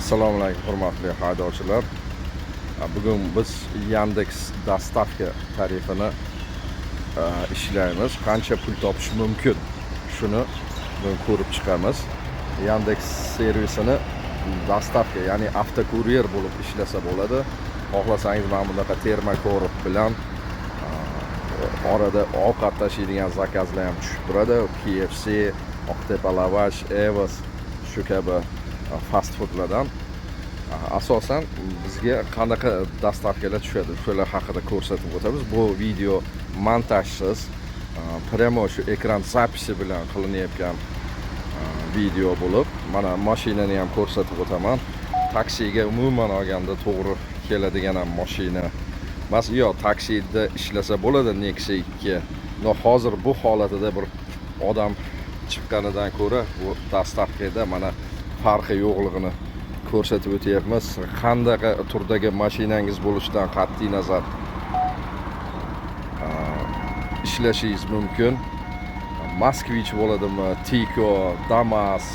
Assalomu alaykum, hurmatli haydovchilar. Bugun biz Yandex Dostavka tarifini ishlaymiz. Qancha pul topish mumkin? Shuni bugun ko'rib chiqamiz. Yandex servisini dostavka, ya'ni avtokuryer bo'lib ishlasa bo'ladi. Xohlasangiz mana bunaqa termokorb bilan orada ovqat tashiydigan zakazlar ham tushib turadi. KFC, Oqtepa lavash, Evos shu kabi fast foodlardan asosan bizga qanaqa dostavkalar tushadi, shular haqida ko'rsatib o'tamiz. Bu video montajsiz, прямо shu ekran zapisi bilan qilinayotgan video bo'lib, mana mashinani ham ko'rsatib o'taman. Taksiga umuman olganda to'g'ri keladigan ham mashina emas. Yo'q, taksida ishlasa bo'ladi Nexia 2. No hozir bu holatida bir odam chiqqanidan ko'ra bu dostavkada mana farqi yo'qligini ko'rsatib o'tyapmiz. Qandaqa turdagi mashinangiz bo'lishidan qat'iy nazar ishlashingiz mumkin. Moskvich bo'ladimi, Tico, Damas,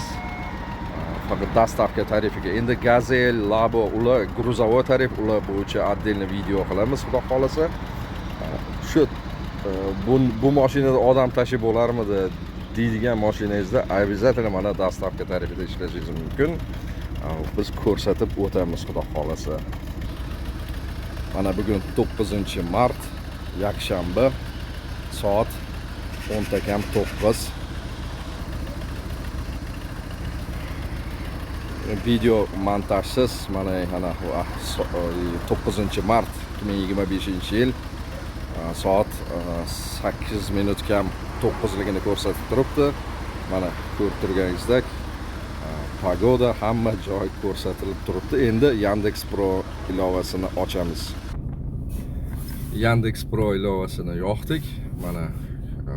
faqat dostavka tarifiga. Endi Gazel, Labo ular грузовой tarif, ular bo'yicha отдельно video qilamiz, xudo xohlasa. Shu bu mashinada odam tashib bo'larmidi deydigan mashinangizda обязательно mana dostavka tarifida ishlashingiz mumkin. Biz ko'rsatib o'tamiz, xudo xohlasa. Mana bugun 9-mart, yakshanba, soat 9:50. Video montajsiz, mana 9-mart 2025-yil soat 8 minut kam 9ligini ko'rsatib turibdi. Mana ko'rib turganingizdek pogoda hamma joy ko'rsatilib turibdi. Endi Yandex Pro ilovasini ochamiz. Yandex Pro ilovasini yoqdik. Mana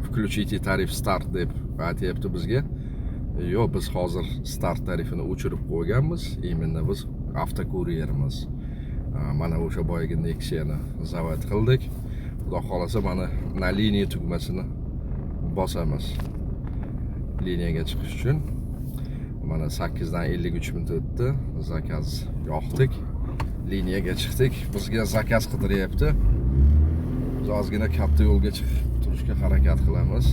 включите tarif start deb aytyapti bizga. Yo'q, biz hozir start tarifini o'chirib qo'yganmiz. Именно biz avtokuryerimiz. Mana o'sha boyagi Nexia'ni zavod qildik. Xudo xohlasa mana na liniya tugmasini bosamiz. Liniyaga chiqish uchun mana 8:53 minut o'tdi. Zakaz yoqdik. Liniyaga chiqdik. Bizga zakaz qidiryapti. Biz ozgina katta yo'lga chiqib turishga harakat qilamiz.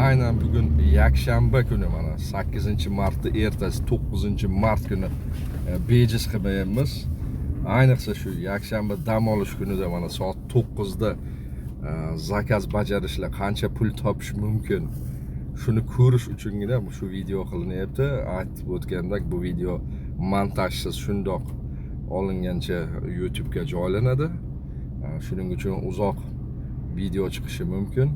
Aynan bugun yakshanba kuni, mana 8-martda ertasi 9-mart kuni bejiz qilmayapmiz. Ayniqsa shu yakshanba dam olish kunida mana soat 9da zakaz bajarishlar, qancha pul topish mumkin, shuni ko'rish uchungina shu video qilinyapti. Aytib o'tgandek, bu video montajsiz shundoq olingancha YouTube'ga joylanadi. Shuning uchun uzoq video chiqishi mumkin.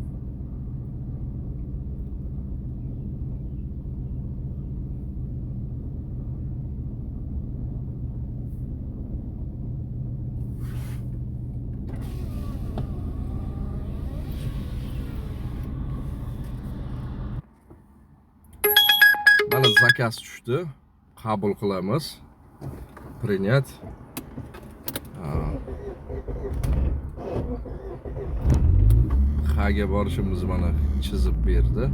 Mana zakaz tushdi. Qabul qilamiz. Принять. Qayerga borishimizni mana chizib berdi.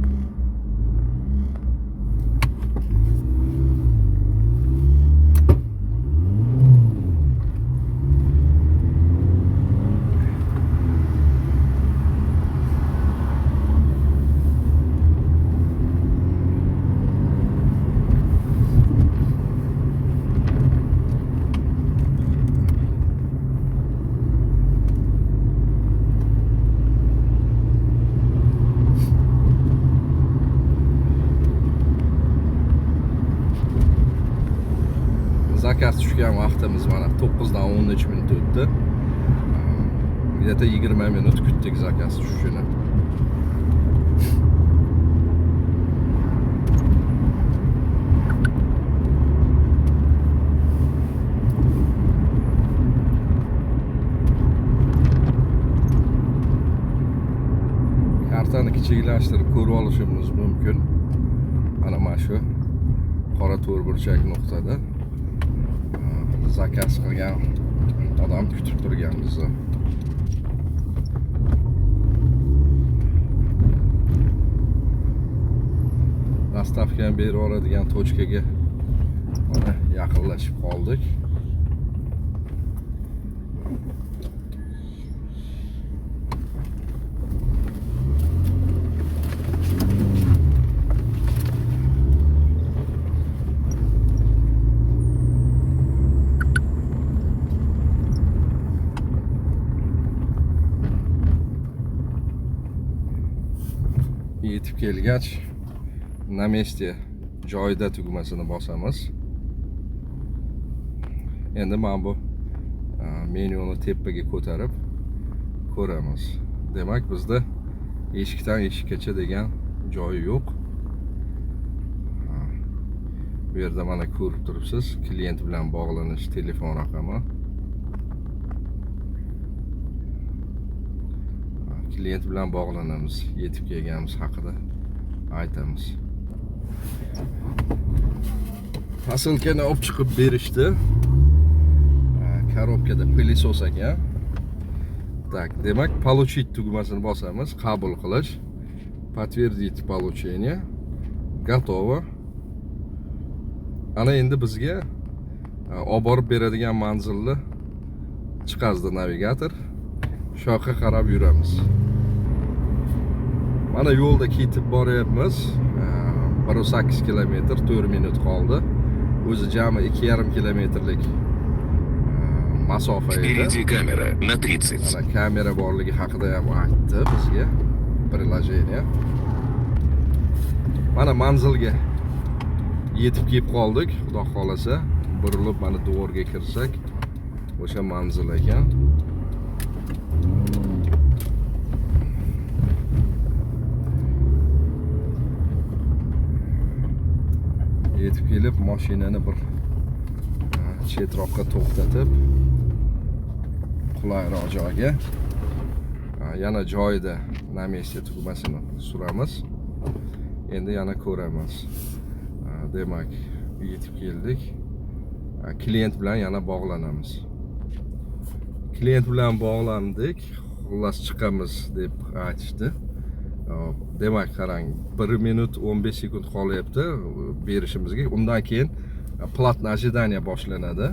Zakaz tushgan vaqtimiz mana 9:13 minut o'tdi. Где-то 20 minut kutdik zakaz tushishini. Kartani kichiklashtirib ko'rib olishimiz mumkin. Mana shu qora to'rtburchak nuqtada Zakaz qilgan odam kutib turgan bizni. Доставка ni berib yuboradigan точка ga mana yaqinlashib qoldik. Yetib kelgach, на месте, joyida tugmasini bosamiz. Endi mana bu menyuni tepaga ko'tarib ko'ramiz. Demak, bizda eshikdan eshikkacha degan joyi yo'q. Bu yerda mana ko'rib turibsiz, klient bilan bog'lanish telefon raqami. Klient bilan bog'lanamiz, yetib kelganimiz haqida aytamiz. Posilkani olib chiqib berishdi. Коробка da пылесос ekan. Так, demak, получить tugmasini bosamiz, qabul qilish. Подтвердить получение. Готово. Ana endi bizga olib borib beradigan manzilni chiqazdi navigator. Shu yoqqa qarab yuramiz. Mana yo'lda ketib boryapmiz. 1,8 kilometr, 4 minut qoldi. O'zi jami 2,5 kilometrlik masofa edi. Впереди камера на 30. Mana kamera borligi haqida ham aytdi bizga приложение. Mana manzilga yetib kelib qoldik. Xudo xolasa, burilib mana двор ga kirsak, o'sha manzil ekan. Yetib kelib mashinani bir chetroqqa to'xtatib, qulayroq joyga, yana joyida на месте tugmasini suramiz. Endi yana ko'ramiz. Demak, yetib keldik. Klient bilan yana bog'lanamiz. Klient bilan bog'landik. Xullas, chiqamiz deb aytishdi. Demak, qarang, 1 minut 15 sekund qolyapti berishimizga. Undan keyin платное ожидание boshlanadi.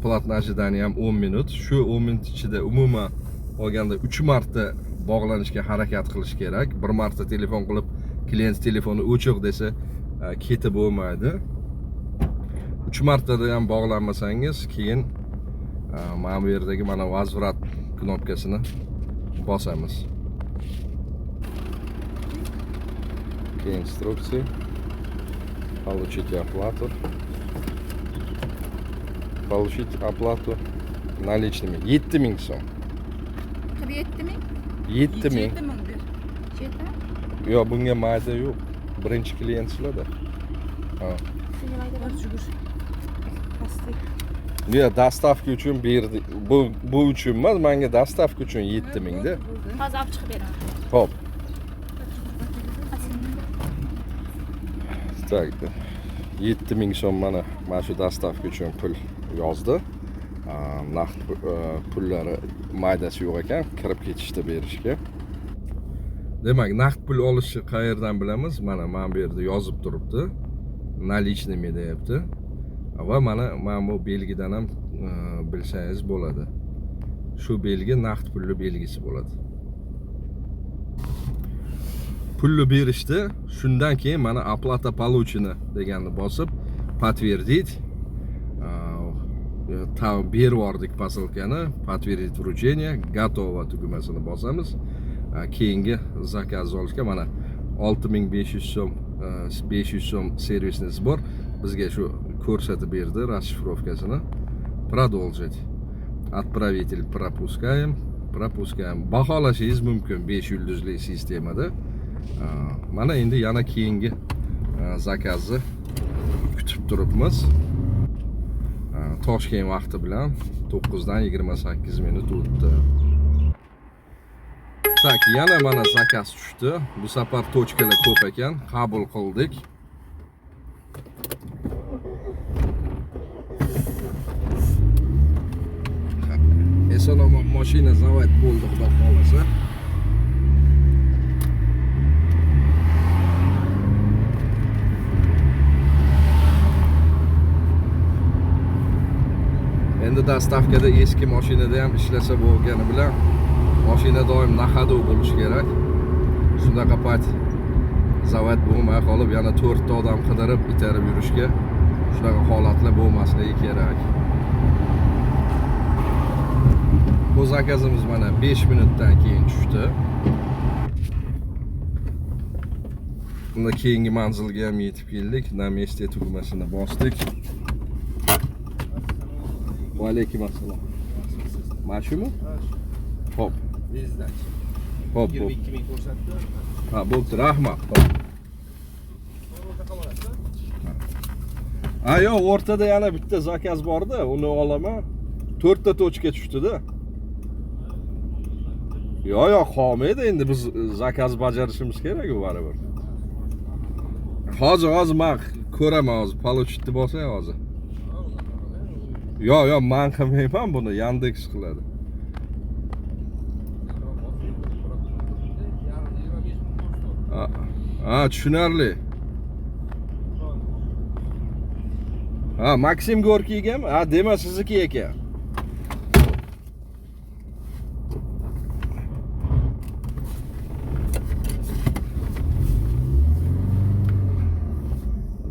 Платное ожидание ham 10 minut. Shu 10 minut ichida umuman olganda 3 marta bog'lanishga harakat qilish kerak. Bir marta telefon qilib, klient telefoni o'chiq desa, ketib bo'lmaydi. 3 martada ham bog'lanmasangiz, keyin mana bu yerdagi mana возврат knopkasini bosamiz. Инструкции. Получить оплату. Получить оплату наличными. 7000 so'm. 47 ming. 7000. 7 ming ber. 7. Yo'q, bunga mayda yo'q. Birinchi klient sizlarda. Ha. Bor, jugur. Pastda. Yo'q, доставка uchun berdi. Bu uchun emas, menga доставка uchun 7000 da. Bo'ldi. Hozir olib chiqib beraman. Xo'p. Так, 7000 so'm mana shu доставка uchun pul yozdi. Naqd pullari maydasi yo'q ekan, kirib ketishdi berishga. Demak, naqd pul olishni qayerdan bilamiz? Mana bu yerda yozib turibdi. Наличными deyapti. Va mana bu belgidan ham bilsangiz bo'ladi. Shu belgi naqd pulli belgisi bo'ladi. Pulni berishdi. Shundan keyin mana оплата получена deganni bosib, подтвердить, berib yubordik posilkani, подтвердить вручение, готово tugmasini bosamiz. Keyingi zakaz olishga mana 6500 so'm, 500 so'm сервисный сбор bizga shu ko'rsatib berdi расшифровка sini. Продолжить. Отправитель пропускаем, пропускаем. Baholashingiz mumkin 5 yulduzli sistemada. Mana endi yana keyingi zakazni kutib turibmiz. Toshkent vaqti bilan 9 dan 28 minut o'tdi. Так, yana mana zakaz tushdi. Bu safar точка lar ko'p ekan. Qabul qildik. Eson omon mashina zavod bo'ldi, xudo xohlasa. Endi доставка da eski mashinada ham ishlasa bo'lgani bilan mashina doim на ходу bo'lishi kerak. Shunaqa payt zavod bo'lmay qolib, yana to'rtta odam qidirib itarib yurishga, shunaqa holatlar bo'lmasligi kerak. Bu заказ imiz mana 5 minutdan keyin tushdi. Unda keyingi manzilga ham yetib keldik. На месте tugmasini bosdik. Va alaykum assalom. Mana shumi? Xo'p. Xo'p, Yigirma ikki ming ko'rsatdi. Ha, bo'pti, rahmat. Xo'p. Ha, yo'q, o'rtada yana bitta заказ borda, uni olaman. To'rtta точка tushdida. Yo'q, yo'q, qolmaydi endi, biz заказ bajarishimiz kerak u baribir. Hozir men ko'raman hozir, получить bosay hozir. Yo'q, yo'q, men qilmayman buni, Yandex qiladi. Ha, tushunarli. Ha, Maksim Gorkiygami? Ha, demak sizniki ekan.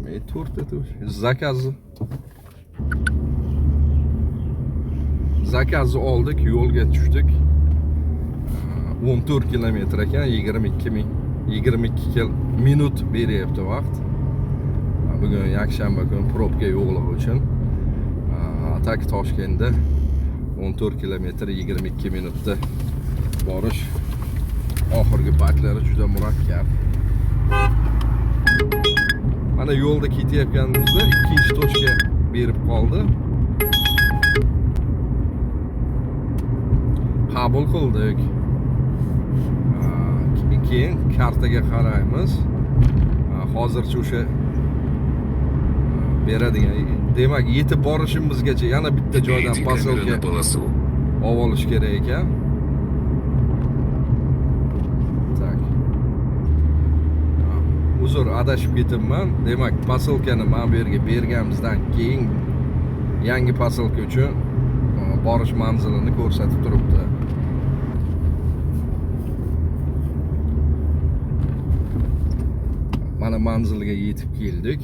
Men to'rtta заказ ni. Заказ ni oldik, yo'lga tushdik. 14 kilometr ekan, 22 ming, 22 minut beryapti vaqt. Bugun yakshanba kun, пробка yo'qligi uchun. Так Toshkentda 14 kilometr 22 minutda borish oxirgi paytlari juda murakkab. Mana yo'lda ketayotganimizda ikkinchi точка berib qoldi. Qabul qildik. Keyin kartaga qaraymiz. Hozircha o'sha beradigan, demak yetib borishimizgacha yana bitta joydan Впереди камера posilka на полосу. Olib olish kerak ekan. Так. Uzr, adashib ketibman. Demak, posilkani mana bu yerga berganimizdan keyin yangi posilka uchun borish manzilini ko'rsatib turibdi. Mana manzilga yetib keldik.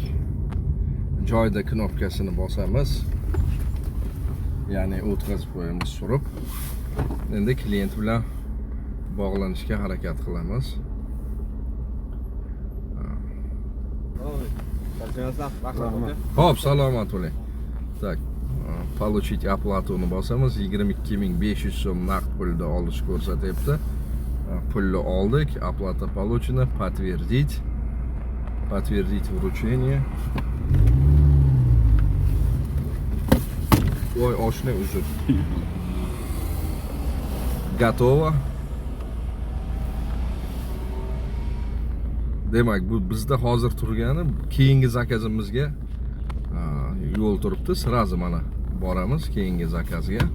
Joyda knopkasini bosamiz. Ya'ni o'tkazib qo'yamiz surib. Endi klient bilan bog'lanishga harakat qilamiz. Xo'p, salomat bo'ling. Так, получить оплату ni bosamiz. 22 500 so'm naqd pulda olish ko'rsatyapti. Pulni oldik, оплата получена, подтвердить. Подтвердить вручение. Voy, oshna, uzr. Готово. Demak, bu bizda hozir turgani keyingi заказ imizga yo'l turibdi. Сразу mana boramiz keyingi заказ ga.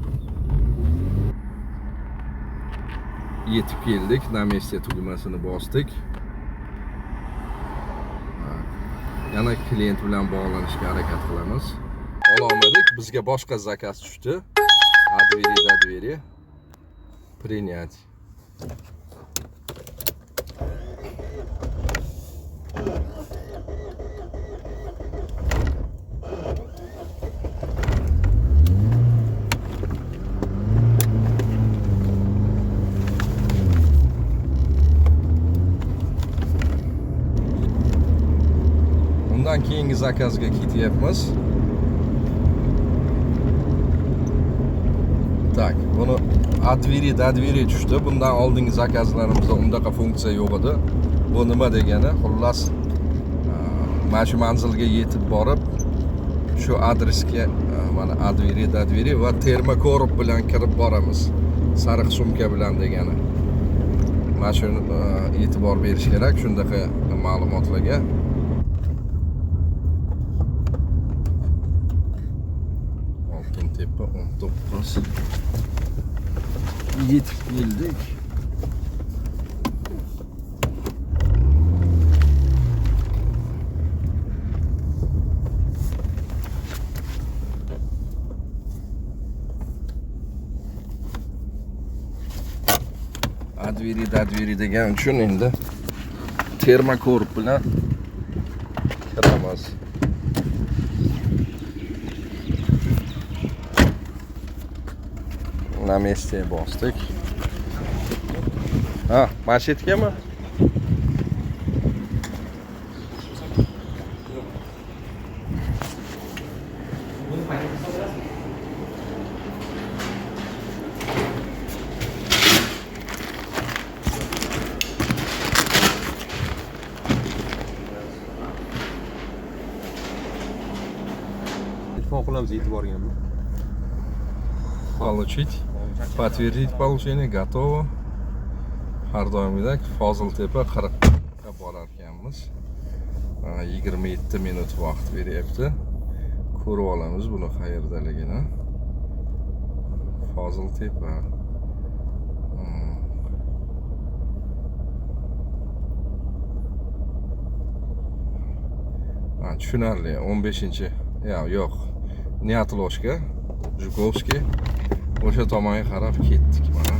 Yetib keldik, на месте tugmasini bosdik. Yana klient bilan bog'lanishga harakat qilamiz. Ololmadik, bizga boshqa заказ tushdi. От двери до двери. Принять. Undan keyingi заказ ga ketyapmiz. Так, buni от двери до двери tushdi. Bundan oldingi заказ larimizda undaqa funksiya yo'q edi. Bu nima degani? Xullas, mana shu manzilga yetib borib, shu adresga, mana от двери до двери va термокороб bilan kirib boramiz. Sariq sumka bilan degani. Mana shu e'tibor berish kerak shundaqa ma'lumotlarga. Oltintepa 19. Yetib keldik. От двери до двери degan uchun endi термокороб bilan kiramiz. На месте bosdik. Ha, mana shu yergami? Telefon qilamiz yetib borganmi? Получить. Подтвердить получение готово. Har doimgidek Foziltepa 40 ga borar ekanmiz. 27 minut vaqt beryapti. Ko'rib olamiz buni qayerdaligini. Foziltepa. Ha, tushunarli. 15-, ya yo'q. Неотложка, Жуковский. O'sha tomonga qarab ketdik mana.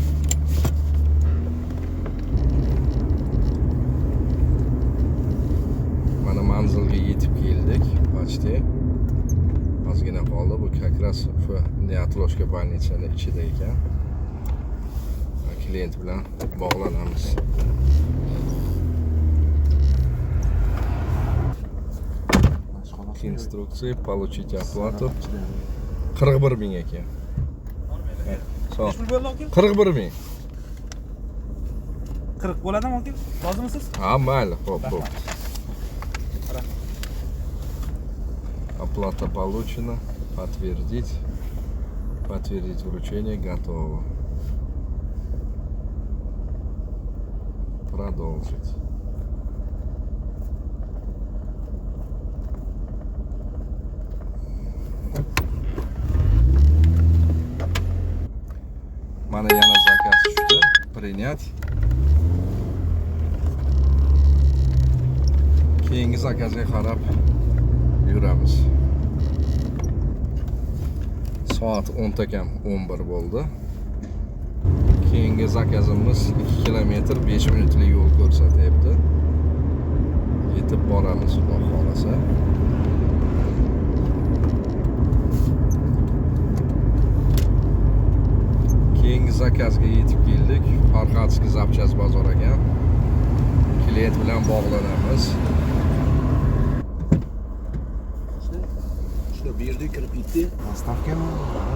Mana manzilga yetib keldik почти. Ozgina qoldi. Bu как раз shu Неотложка больница ni ichida ekan. Klient bilan bog'lanamiz. Instruksiya, получить оплату. 41 ming ekan. Sog'. Pul bo'ldi aka? 41 ming. 40 bo'ladimi aka? Rozimisiz? Ha, mayli, xo'p, xo'p. Оплата получена. Подтвердить. Подтвердить вручение готово. Продолжить. Mana yana заказ tushdi. Принять. Keyingi заказ ga qarab yuramiz. Soat 10 kam 11 bo'ldi. Keyingi заказ imiz 2 kilometr 5 minutlik yo'l ko'rsatyapti. Yetib boramiz xudo xolasa. Keyingi заказ ga yetib keldik. Farxatskiy запчасть bozor ekan. Klient bilan bog'lanamiz.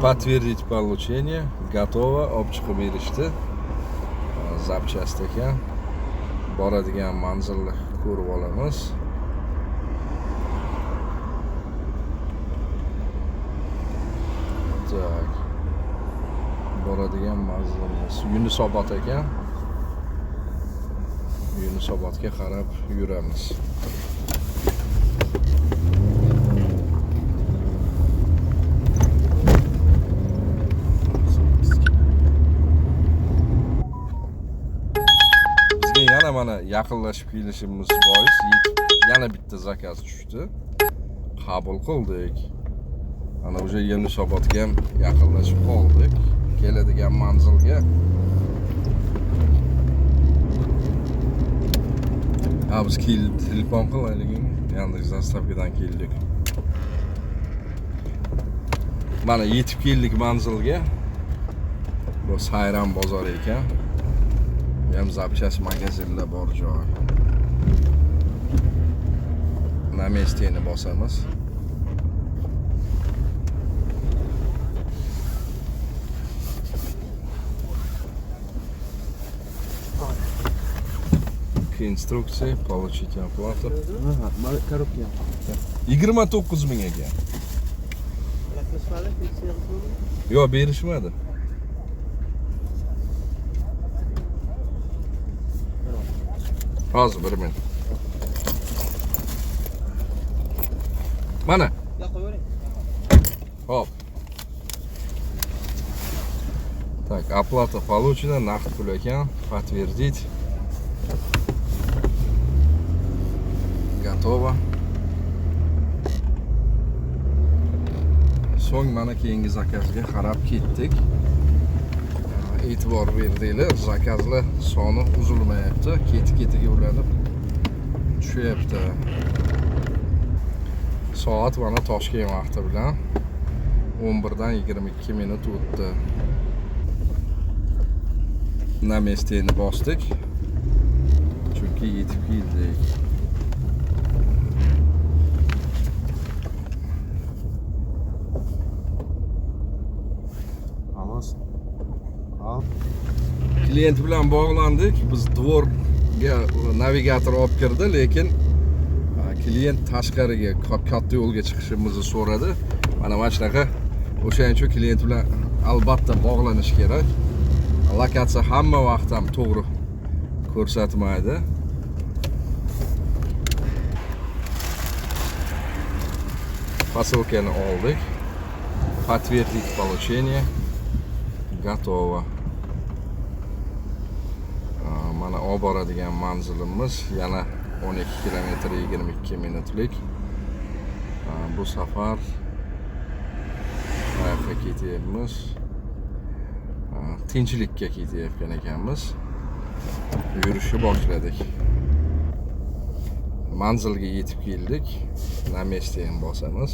Подтвердить получение. Готово. Olib chiqib berishdi. Запчасть ekan. Boradigan manzilni ko'rib olamiz. Так. Boradigan manzilimiz Yunusobod ekan. Yunusobodga qarab yuramiz. Bizga yana mana yaqinlashib kelishimiz bois yana bitta заказ tushdi. Qabul qildik. Ana o'sha Yunusobodga ham yaqinlashib qoldik. Keladigan manzilga. Ha, biz telefon qilaylik. Yandex доставка dan keldik. Mana yetib keldik manzilga. Bu Sayram bozori ekan. Bu ham запчасть magazinlar bor joy. На месте ni bosamiz. К инструкции, получить оплату. Коробка. 29 ming ekan. Yo'q, berishmadi. Hozir bir minut. Mana. Hop. Так, оплата получена, naqd pul ekan. Подтвердить. Готово. So'ng mana keyingi zakazga qarab ketdik. E'tibor berdinglar, zakazlar soni uzilmayapti, keti-ketiga ulanib tushyapti. Soat mana Toshkent vaqti bilan 11 dan 22 minut o'tdi. На месте ni bosdik. Chunki yetib keldik. Allos. Al. Klient bilan bog'landik. Biz двор ga navigator olib kirdi, lekin klient tashqariga katta yo'lga chiqishimizni so'radi. Mana shunaqa, o'shaning uchun klient bilan albatta bog'lanish kerak. Lokatsiya hamma vaqt ham to'g'ri ko'rsatmaydi. Posilkani oldik. Подтвердить получение. Готово. Mana olib boradigan manzilimiz yana 12 kilometr 22 minutlik. Bu safar qayoqqa ketyapmiz? Tinchlikka ketayotgan ekanmiz. Yurishni boshladik. Manzilga yetib keldik. На месте ham bosamiz.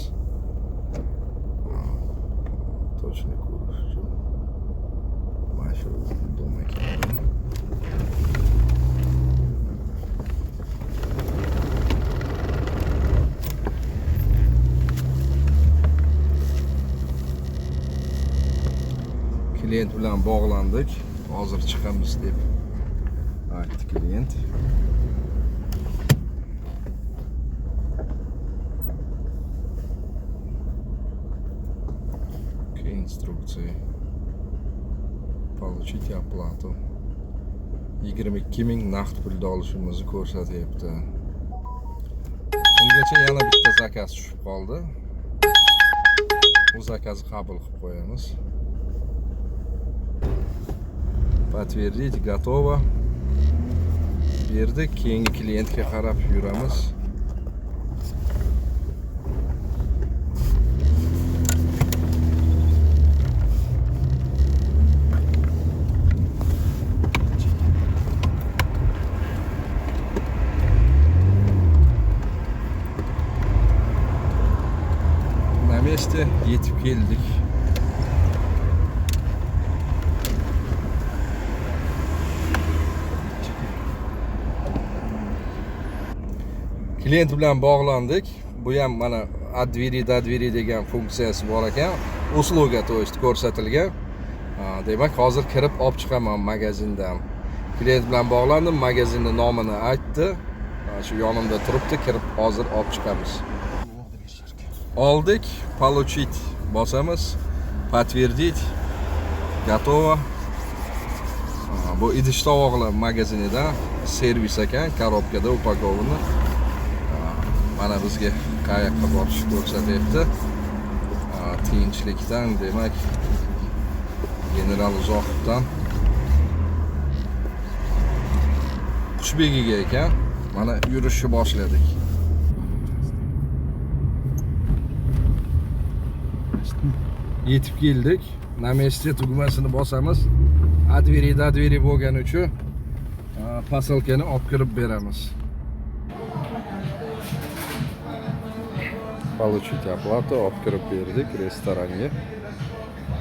Точно ko'rish uchun. Mana shu дом ekan. Klient bilan bog'landik. Hozir chiqamiz deb aytdi klient. К инструкции. Получить оплату. 22 ming naqd pulda olishimizni ko'rsatyapti. Ungacha yana bitta zakaz tushib qoldi. U zakazni qabul qilib qo'yamiz. Подтвердить, готово. Berdik, keyingi klientga qarab yuramiz. На месте yetib keldik. Klient bilan bog'landik. Bu ham mana от двери до двери degan funksiyasi bor ekan. Услуга, то есть ko'rsatilgan. Demak, hozir kirib olib chiqaman magazindan. Klient bilan bog'landim, magazinning nomini aytdi. Shu yonimda turibdi, kirib hozir olib chiqamiz. Oldik, получить bosamiz, подтвердить, готово. Bu idish tovoqlar magazinidan servis ekan, коробка da упаковано. Mana bizga qayoqqa borishni ko'rsatyapti. Tinchlikdan, demak, General Uzoqovdan Qushbegiga ekan. Mana yurishni boshladik. Yetib keldik. На месте tugmasini bosamiz. От двери до двери bo'lgani uchun posilkani olib kirib beramiz. Получить оплату olib kirib berdik restoranga.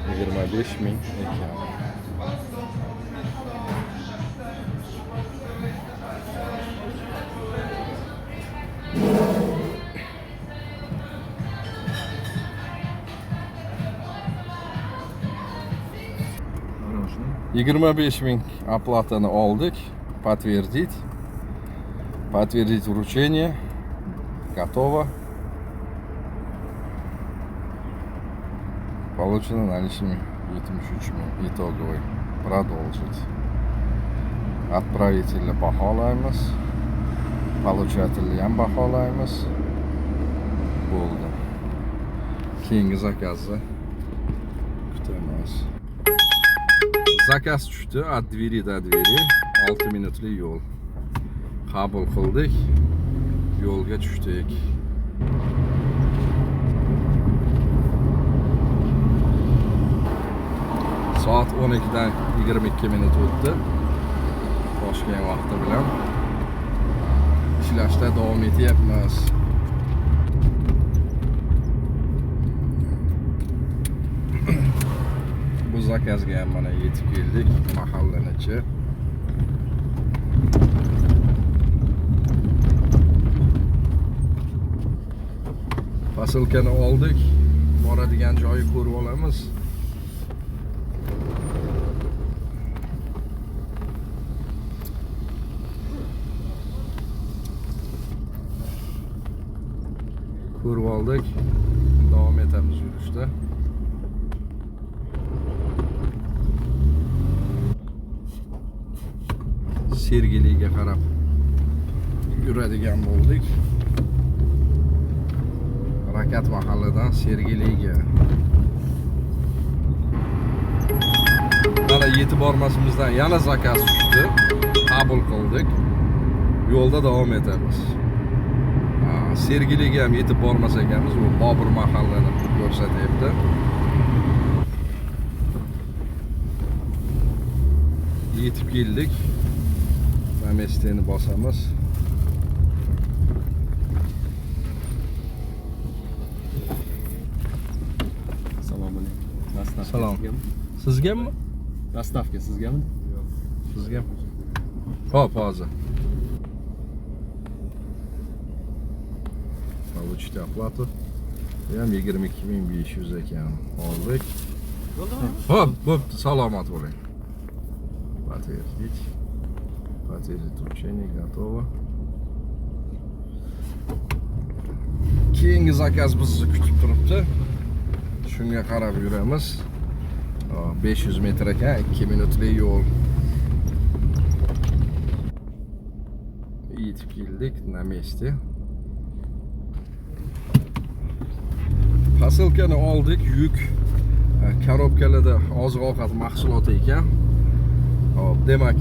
25 ming ekan. 25 ming оплата ni oldik. Подтвердить. Подтвердить вручение. Готово. Получено наличными 73 ming. Итоговый. Продолжить. Отправитель ni baholaymiz. Получатель ni ham baholaymiz. Bo'ldi. Keyingi zakazni kutamiz. Заказ tushdi, от двери до двери, 6 minutlik yo'l. Qabul qildik. Yo'lga tushdik. Soat 12 dan 22 minut o'tdi. Toshkent vaqti bilan ishlashda davom etyapmiz. Bu заказ ga ham mana yetib keldik, mahallani ichi. Posilkani oldik, boradigan joyi ko'rib olamiz. Ko'rib oldik, davom etamiz yurishda. Sergeliga qarab yuradigan bo'ldik. Rakat mahalladan Sergeliga. Mana yetib bormasimizdan yana заказ tushdi. Qabul qildik. Yo'lda davom etamiz. Sergeliga ham yetib bormas ekanmiz, bu Bobur mahallani ko'rsatyapti. Yetib keldik. На месте ni bosamiz. Assalomu alaykum. Доставка Salom. sizgami? Sizgami? Доставка sizgami? Sizga. Hop, hozir. Получить оплату. Bu ham 22 500 ekan. Oldik. Bo'ldimi? Hop, bo'pti, salomat bo'ling. Подтвердить. Подтвердить вручение, готово. Keyingi заказ bizni kutib turibdi. Shunga qarab yuramiz. 500 metr ekan, 2 minutlik yo'l. Yetib keldik, на месте. Posilkani oldik, yuk коробка larda oziq-ovqat mahsuloti ekan. Hop, demak,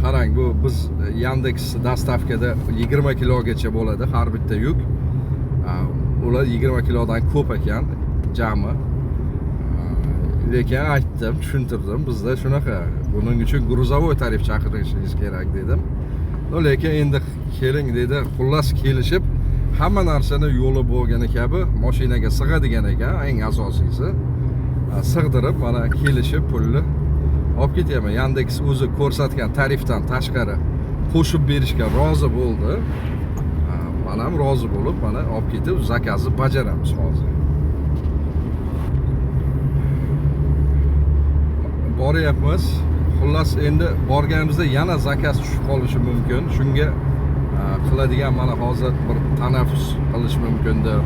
qarang, bu biz Yandex доставка da 20 kilogacha bo'ladi har bitta yuk. Ular 20 kilodan ko'p ekan jami. Lekin aytdim, tushuntirdim, bizda shunaqa. Buning uchun грузовой tarif chaqirishingiz kerak dedim. No, lekin endi keling dedi, xullas kelishib hamma narsani yo'li bo'lgani kabi mashinaga sig'adigan ekan, eng asosiysi. Sig'dirib mana kelishib pulni olib ketyapman. Yandex o'zi ko'rsatgan tarifdan tashqari qo'shib berishga rozi bo'ldi. Man ham rozi bo'lib mana olib ketib заказ ni bajaramiz hozir. Boryapmiz. Xullas endi borganimizda yana заказ tushib qolishi mumkin. Shunga qiladigan mana hozir bir tanaffus qilish mumkindir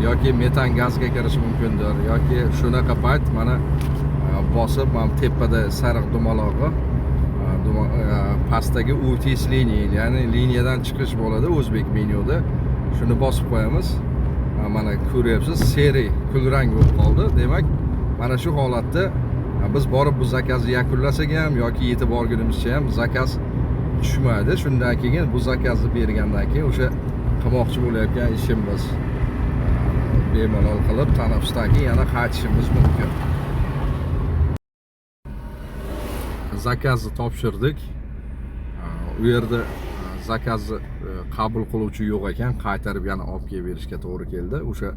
yoki metan gazga kirish mumkindir yoki shunaqa payt mana bosib mana tepada sariq dumalog'i, pastdagi уйти с линии, ya'ni liniyadan chiqish bo'ladi o'zbek menyuda. Shuni bosib qo'yamiz. Mana ko'ryapsiz, серый kulrang bo'lib qoldi. Demak, mana shu holatda biz borib bu заказ ni yakunlasak ham yoki yetib borgunimizcha ham заказ tushmaydi. Shundan keyin bu заказ ni bergandan keyin o'sha qilmoqchi bo'layotgan ishimiz bemalol qilib tanaffusdan keyin yana qaytishimiz mumkin. Заказ ni topshirdik. U yerda заказ ni qabul qiluvchi yo'q ekan, qaytarib yana olib kelib berishga to'g'ri keldi. O'sha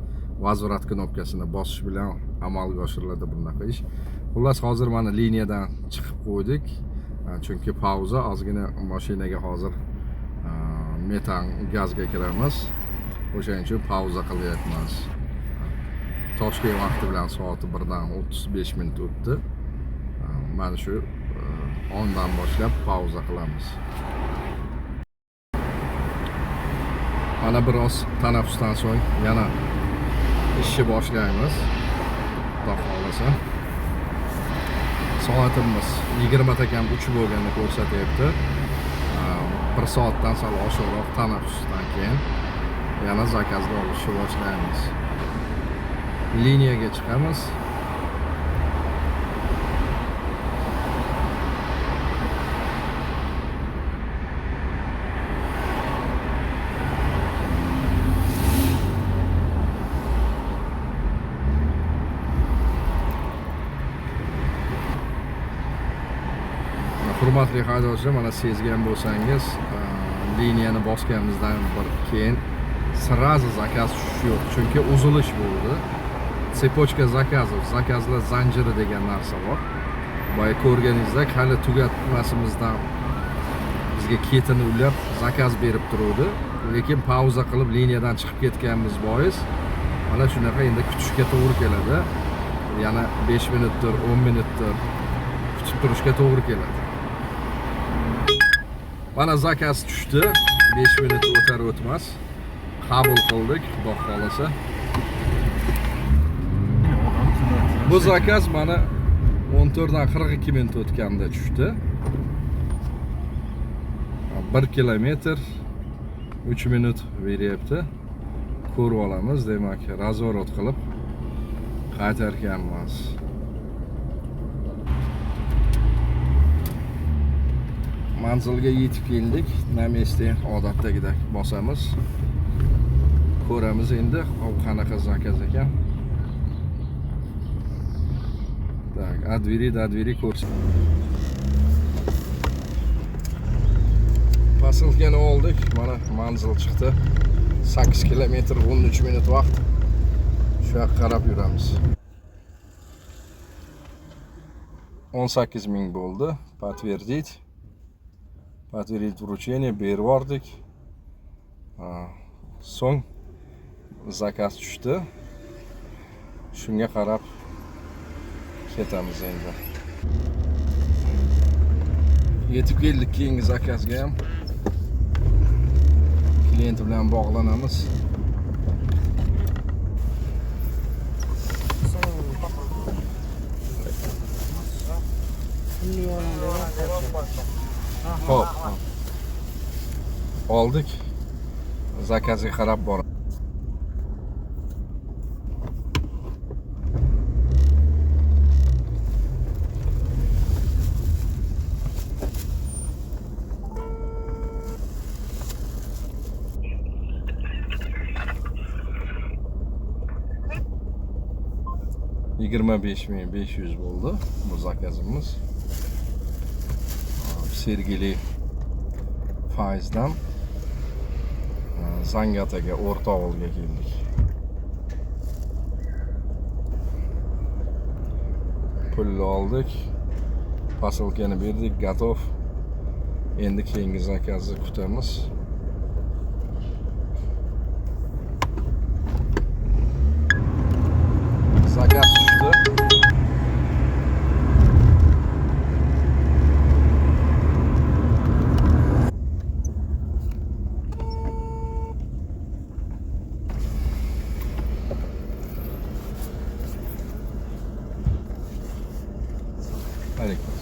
возврат knopkasini bosish bilan amalga oshiriladi bunaqa ish. Xullas hozir mana liniyadan chiqib qo'ydik. Chunki pauza, ozgina mashinaga hozir metan gazga kiramiz. O'shaning uchun pauza qilyapmiz. Toshkent vaqti bilan soati 1dan 35 minut o'tdi. Mana shu ondan boshlab pauza qilamiz. Mana biroz tanaffusdan so'ng yana ishni boshlaymiz. Xudo xohlasa. Soatimiz 20 kam 3 bo'lganini ko'rsatyapti. 1 soatdan sal oshiqroq tanaffusdan keyin yana заказ ni olishni boshlaymiz. Liniyaga chiqamiz. Hurmatli haydovchilar, mana sezgan bo'lsangiz, liniyani bosganimizdan bir keyin сразу заказ tushishi yo'q, chunki uzilish bo'ldi. Цепочка заказов, zakazlar zanjiri degan narsa bor. Boya ko'rganingizdek, hali tugatmasimizdan bizga ketini ulab zakaz berib turuvdi, lekin pauza qilib liniyadan chiqib ketganimiz bois mana shunaqa endi kutishga to'g'ri keladi. Yana 5 minutdir, 10 minutdir kutib turishga to'g'ri keladi. Mana zakaz tushdi, 5 minut o'tar o'tmas qabul qildik, Xudo xolasa. Bu zakaz mana 14 dan 42 minut o'tganda tushdi. 1 kilometr 3 minut beryapti. Ko'rib olamiz, demak, razворот qilib qaytarkanmiz. Manzilga yetib keldik. На месте odatdagidek bosamiz. Ko'ramiz endi qanaqa zakaz ekan. Так, от двери до двери ko'rs. Posilkani oldik. Mana manzil chiqdi. 8 kilometr 13 minut vaqt. Shu yoqqa qarab yuramiz. 18 ming bo'ldi. Подтвердить. Подтвердить вручение berib yubordik. So'ng zakaz tushdi. Shunga qarab ketamiz endi. Yetib keldik keyingi zakazga ham. Klient bilan bog'lanamiz. Xo'p. Oldik. Zakazga qarab boramiz. 25.500 bo'ldi bu zakazimiz. Sergeli Fayzdan Zangiataga, O'rta ovulga keldik. Pulni oldik, posilkani berdik, готов. Endi keyingi zakazni kutamiz. Zakaz tushdi. Aleyküm.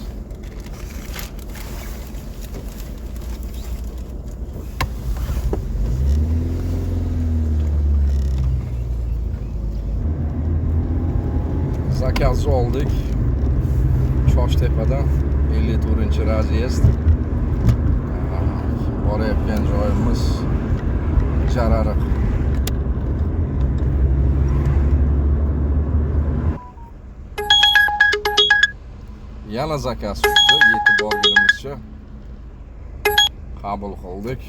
Zakaz oldik. Choshtepadan 54-разъезд. Borayotgan joyimiz Jarariq. Yana zakaz tushdi. Yetib borgunimizcha qabul qildik.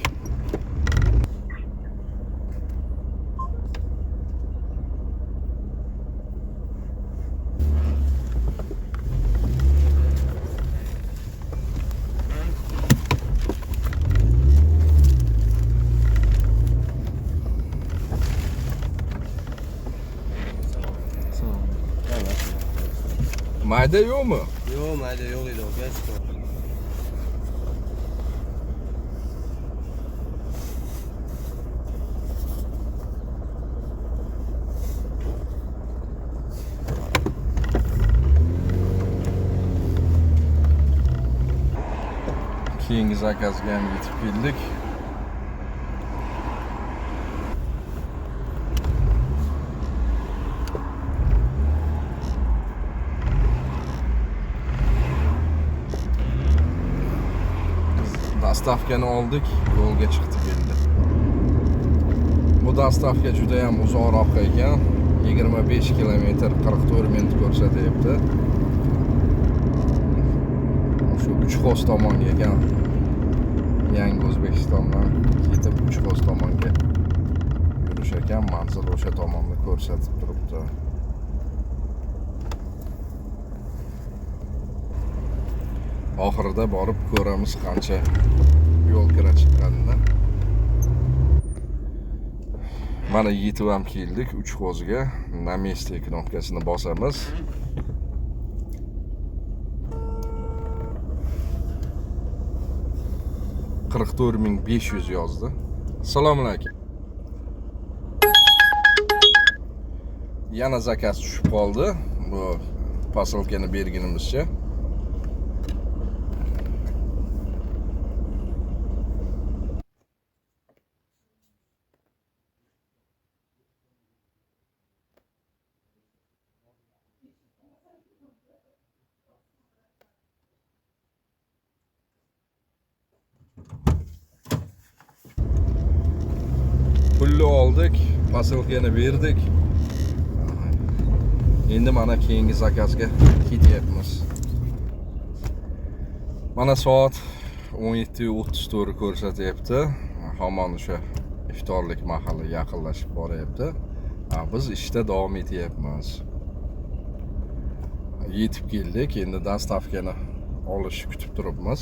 Mayda yo'qmi? Yo'q, mayda yo'q edi, aka. Keyingi zakazga ham yetib keldik. Dastavkani oldik, yo'lga chiqdik endi. Bu dastavka juda ham uzoqroq ekan. 25 kilometr 44 minut ko'rsatyapti. Shu Uchxo'z tomonga ekan. Yangi O'zbekistondan ketib Uchxo'z tomonga yurish ekan. Manzil o'sha tomonni ko'rsatib turibdi. Oxirida borib ko'ramiz qancha yo'l kira chiqqanini. Mana yetib ham keldik Uchxo'zga. На месте knopkasini bosamiz. 44 500 yozdi. Assalomu alaykum. Yana заказ tushib qoldi. Bu posilkani bergunimizcha. Pulni oldik, posilkani berdik. Endi mana keyingi заказ ga ketyapmiz. Mana soat 17:34 ko'rsatyapti. Hamon o'sha iftorlik mahali yaqinlashib boryapti. Biz ishda davom etyapmiz. Yetib keldik. Endi доставка ni olishni kutib turibmiz.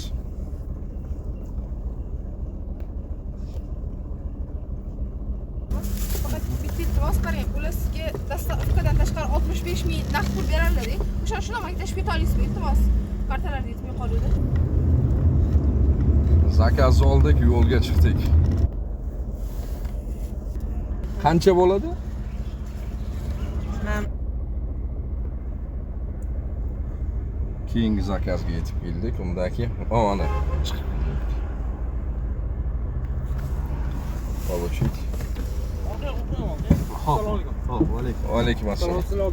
Faqat bitta iltimos, qarang, ular sizga доставка dan tashqari 65 ming naqd pul beradilar. O'shani shuni menga tashlab keta olasizmi, iltimos? Kartalar yetmay qoluvdi. Заказ oldik, yo'lga chiqdik. Qancha bo'ladi? Man Keyingi заказ ga yetib keldik. Undaki, o, mana chiqib kelyapti. Получить. Assalomu alaykum. Hop, alaykum. Alaykum assalom. Salomatsizlar,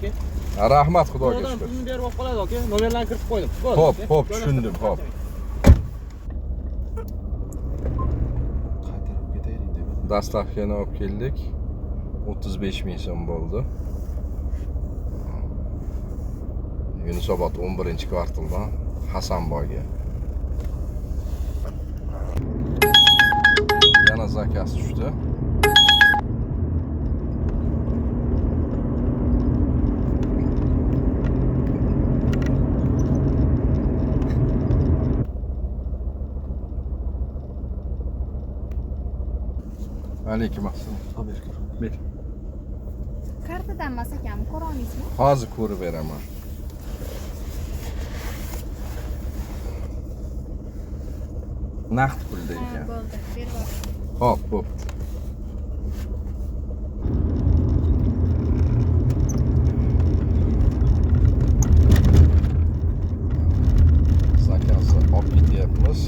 aka. Rahmat, Xudoga Xudodan shukur. pulni berib olib qoladi, aka. Nomerlarni kiritib qo'ydim. Bo'ldi, Xo'p, aka. xo'p, tushundim, xo'p. Qaytarib ketaylik deb. Доставка ni olib keldik. 35 ming so'm bo'ldi. Yunusobod 11-kvartaldan Hasanboyga. Yana заказ tushdi. Alaykum assalom. Ha, ber. Ber. Kartadan emas ekanmi, ko'ra olmaysizmi? Hozir ko'rib beraman. Naqd pulda Ha, ekan. bo'ldi, berib yubor. Xo'p, bo'pti. Заказ ni olib ketyapmiz.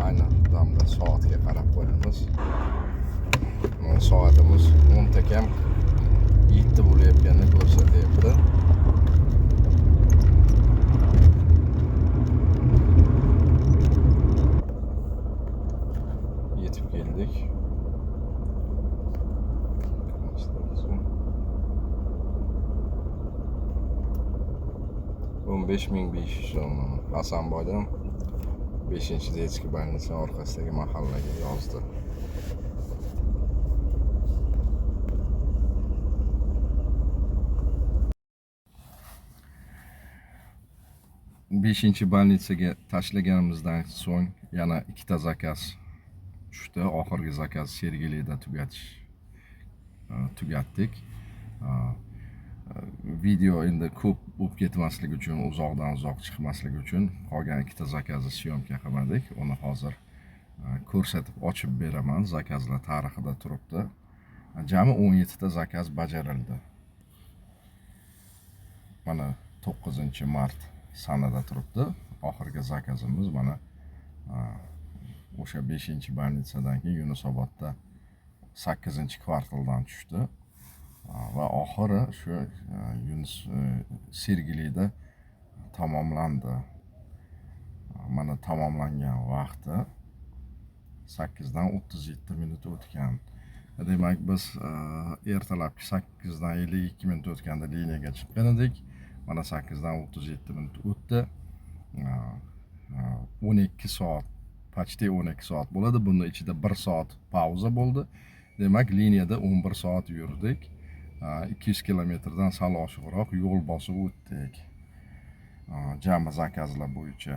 Aynan damda soatga qarab qo'yamiz. Mana soatimiz 10 ta kam 7 bo'layotganini ko'rsatyapti. Yetib keldik. 15 500 so'm Hasanboydan 5 детский больница orqasidagi mahallaga yozdi. Beshinchi больница ga tashlaganimizdan so'ng yana ikkita заказ tushdi. Oxirgi заказ Sergelida tugatdik. Video endi ko'p bo'lib ketmasligi uchun, uzoqdan uzoq chiqmasligi uchun qolgan ikkita заказ ni съёмка qilmadik. Uni hozir ko'rsatib ochib beraman. Заказ lar tarixida turibdi. Jami 17 ta заказ bajarildi. Mana 9 mart sanada turibdi. Oxirgi заказ imiz mana o'sha 5 больница dan keyin Yunusobodda 8 kvartaldan tushdi. Va oxiri shu Yunus Sergelida tamomlandi. Mana tamomlangan vaqti 8dan 37 minut o'tgan. Demak, biz ertalabki 8dan 52 minut o'tganda liniyaga chiqqan edik. Mana 8dan 37 minut o'tdi. 12 soat, почти 12 soat bo'ladi. Buni ichida 1 soat pauza bo'ldi. Demak, liniyada 11 soat yurdik. 200 kilometrdan sal oshiqroq yo'l bosib o'tdik. Jami zakazlar bo'yicha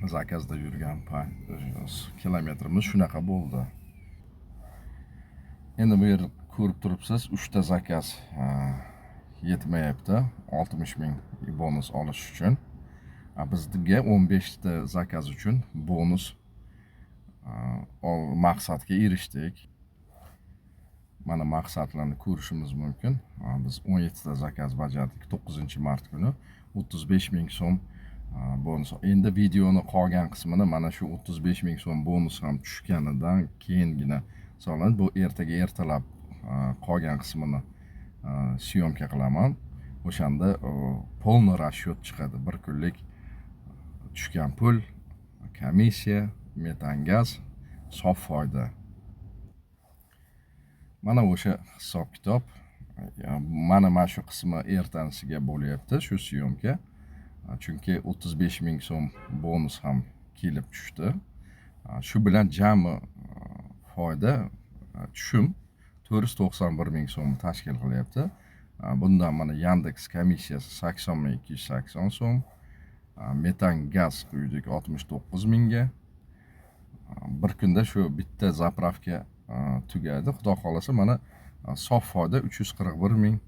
zakazda yurgan kilometrimiz shunaqa bo'ldi. Endi bu yerda ko'rib turibsiz, uchta zakaz yetmayapti 60 ming bonus olish uchun. Bizga 15 ta zakaz uchun bonus maqsadga erishdik. Mana, maqsadlarni ko'rishimiz mumkin. Biz 17 ta zakaz bajardik 9 mart kuni, 35 ming so'm bonus. Endi videoni qolgan qismini mana shu 35 ming so'm bonus ham tushganidan keyingina hisoblanadi. Bu ertaga ertalab qolgan qismini съёмка qilaman. O'shanda полный расчет chiqadi, bir kunlik tushgan pul, komissiya, metan gaz, sof foyda. Mana o'sha hisob kitob. Mana shu qismi ertanisiga bo'lyapti shu съёмка, chunki 35 ming so'm bonus ham kelib tushdi. Shu bilan jami foyda, tushum 491 ming so'mni tashkil qilyapti. Bundan mana Yandeks komissiyasi 80 280 so'm, metan gaz quydik 69 mingga. Bir kunda shu bitta заправка tugadi, xudo xohlasa. Mana, sof foyda 341 ming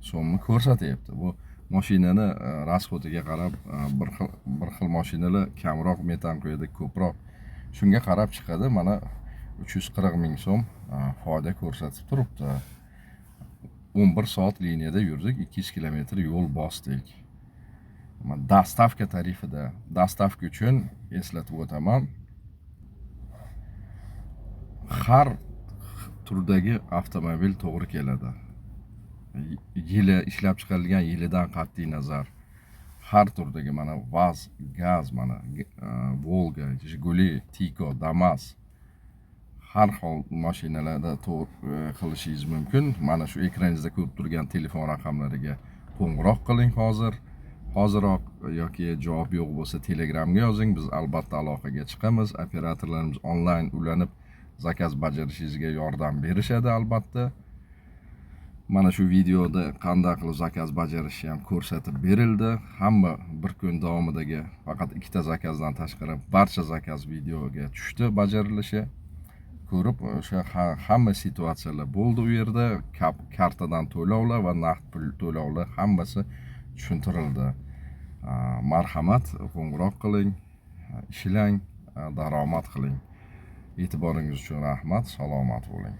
so'mni ko'rsatyapti. Bu mashinani расход iga qarab, bir xil mashinalar kamroq metan quyadi, ko'proq, shunga qarab chiqadi. Mana, 340 ming so'm foyda ko'rsatib turibdi. 11 soat liniyada yurdik, 200 kilometr yo'l bosdik. Mana, доставка tarifida. Доставка uchun eslatib o'taman, har turdagi avtomobil to'g'ri keladi. Yili, ishlab chiqarilgan yilidan qat'iy nazar, har turdagi, mana, VAZ, GAZ, mana, Volga, Jiguli, Tiko, Damas, har xil mashinalarda to'g'ri qilishingiz mumkin. Mana shu ekraningizda ko'rib turgan telefon raqamlariga qo'ng'iroq qiling hozir, hoziroq, yoki javob yo'q bo'lsa, Telegramga yozing, biz albatta aloqaga chiqamiz. Operatorlarimiz onlayn ulanib, zakaz bajarishingizga yordam berishadi albatta. Mana shu videoda qanday qilib zakaz bajarishi ham ko'rsatib berildi. Hamma bir kun davomidagi faqat ikkita zakazdan tashqari barcha zakaz videoga tushdi, bajarilishi ko'rib, o'sha hamma situatsiyalar bo'ldi u yerda. Kartadan to'lovlar va naqd pul to'lovlar, hammasi tushuntirildi. Marhamat, qo'ng'iroq qiling, ishlang, daromad qiling. E'tiboringiz uchun rahmat, salomat bo'ling.